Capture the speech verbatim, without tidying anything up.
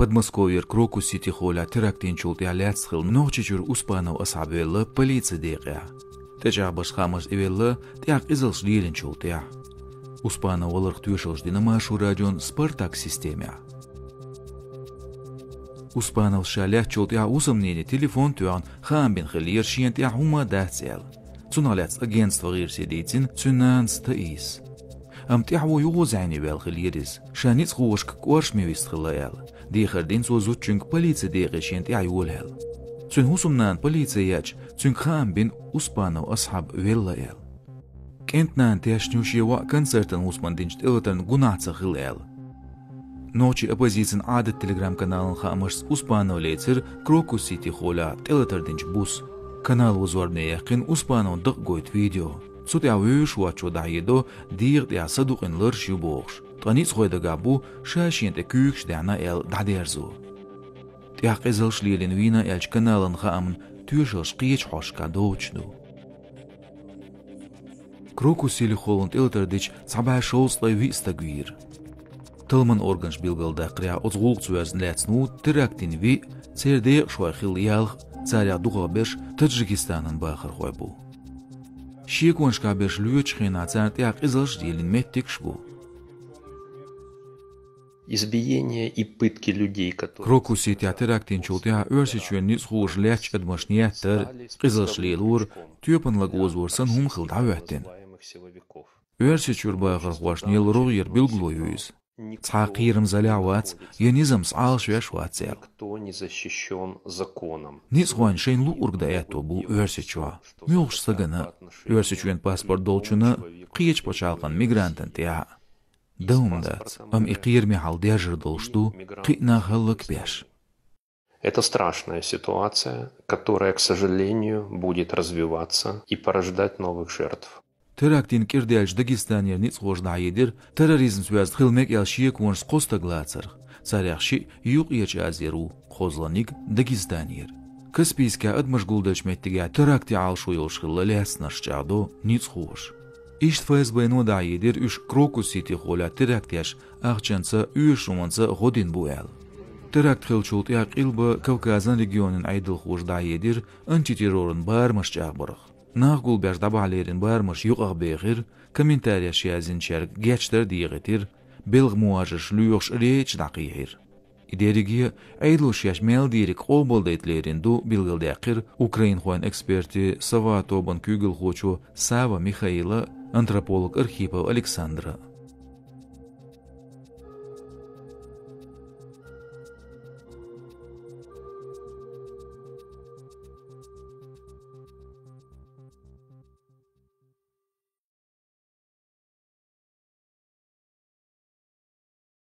Подмосковьера Крокус-Сити холлехь теракт йинчул тӀаьхьа лаьцна хилла Нохчийчуьра Успанов Асхьаб велла полицин декъехь. ТӀечӀагӀбарш хаамашца и велла тӀаьхьа къизаллаш лелийначул тӀаьхьа. Успанов валарх тоьшаллаш дина Маршо радион «Спартак» системехь. Успановс ша лаьцначул тӀаьхьа хӀусамнене телефон а тоьхна хаам бина хиллера шена тӀехь хӀумма а дац аьлла. Цунах лаьцна агентство «ГӀирсе» дийцина цуьнан нанас Таисас. Амма тӀаьхьо юха зӀене ваьлла хиллера иза, ша ницкъахошка кӀоршаме вист хилла аьлла, дехар дина цо зудчуьнга полицин декъе шена тӀаьхьа йолаяьлла. Цуьнан хӀусамнана полице яьлча, цуьнга хаам бина Успанов Асхьаб велла аьлла. КӀентан нана тешна ю шен воӀ концертан хӀусамна динчу тӀелатарна гунахь ца хилла аьлла. Нохчийн оппозицин Ӏадат телеграм-каналан хаамашца Успанов лецира Крокус-Сити холлехь тӀелатар динчу буса. Канало зорбане яьккхина Успановн дакъа гойту видео. Цу тӀехь вевзаш воцчо дӀахьедо, дегӀа тӀехь садукъина лараш ю бохуш, ткъа ницкъахойн дагахь бу ша шена тӀе куьйгаш даьхьна аьлла дӀадерзо. ТӀехь къизаллаш лелийна вийна аьллачу каналан хаамна тоьшаллаш кхечу хьошкахь доцуш ду. Крокус-Сити холлехь тӀелатар дича цхьа бӀе шовзткъе виъ стаг вийра. Талламан органаша билгалдаккхарехь, оцу гӀуллакхца воьзна лаьцна ву теракт йина виъ, церан декъашхой хилла ялх, царех дукхахберш Таджикистанан бахархой бу. Шеконашкахь берш лоьцучу хенахь царна тӀехь къизаллаш а лелийна меттигаш а бу. Избиения и пытки людей, которые... Крокус-Ситехь теракт йинчул тӀаьхьа Оьрсийчоьнан ницкъахоша лаьттачу адамашна еттар, къизаллаш лелор, тоьпан лаг озор санна хӀума хилла дӀахӀоьттина. Оьрсийчуьра бахархошна елла рогӀера билгало ю иза. Цхьа а кхерам залехь вац, я низамца Ӏалашвеш вац аьлла. Никто не защищён законом. Ницкъахойн шайна луъург дан аьтто бу Оьрсийчохь, муьлххачу стагана а, Оьрсийчоьнан паспорт долчунна а, кхечу пачхьалкхан мигрантана тӀехь а. Дан хӀума дац, амма и кхераме хьал дерзор долуш ду, кхин а нах хӀаллакбеш. Это страшная ситуация, которая, к сожалению, будет развиваться и порождать новых жертв. Теракт йина кӀира даьллачу Дагестанера ницкъахоша дӀахьедира терроризмца воьзна хила мега аьлла шеконаш кхо стаг лацарх. Царех шиъ Юккъерчу Азера ву, кхозлагӀниг Дагестанера. Каспийскехь адамаш гулделлачу меттигехь теракте Ӏалашо йолуш хилла лаьцнарш, чӀагӀдо ницкъахоша. Иштта ФСБ-но дӀахьедира уьш Крокус-Сити холлехь теракт еш ахчанца а, оьшург хӀуманца а гӀо дина бу аьлла. Теракт хиллачул тӀаьхьа Къилба Кавказан регионан Ӏедалхоша дӀахьедира антитерроран барамаш чӀагӀбарх. Нах гулбеш дӀабахьа лерина барамаш юкъахбехира, комментареш язйинчаьрга гечдар а дехийтира, белхан мухӀажарш лоьхуш рейдаш дӀакхехьира. И дерриге а Ӏедало шаьш мел дийриг къобалдайта лерина ду, билгалдаьккхира украинхойн экспертийн «Сова» тобан куьйгалхочо Сава Михаила а, антрополог Архипов Александра а.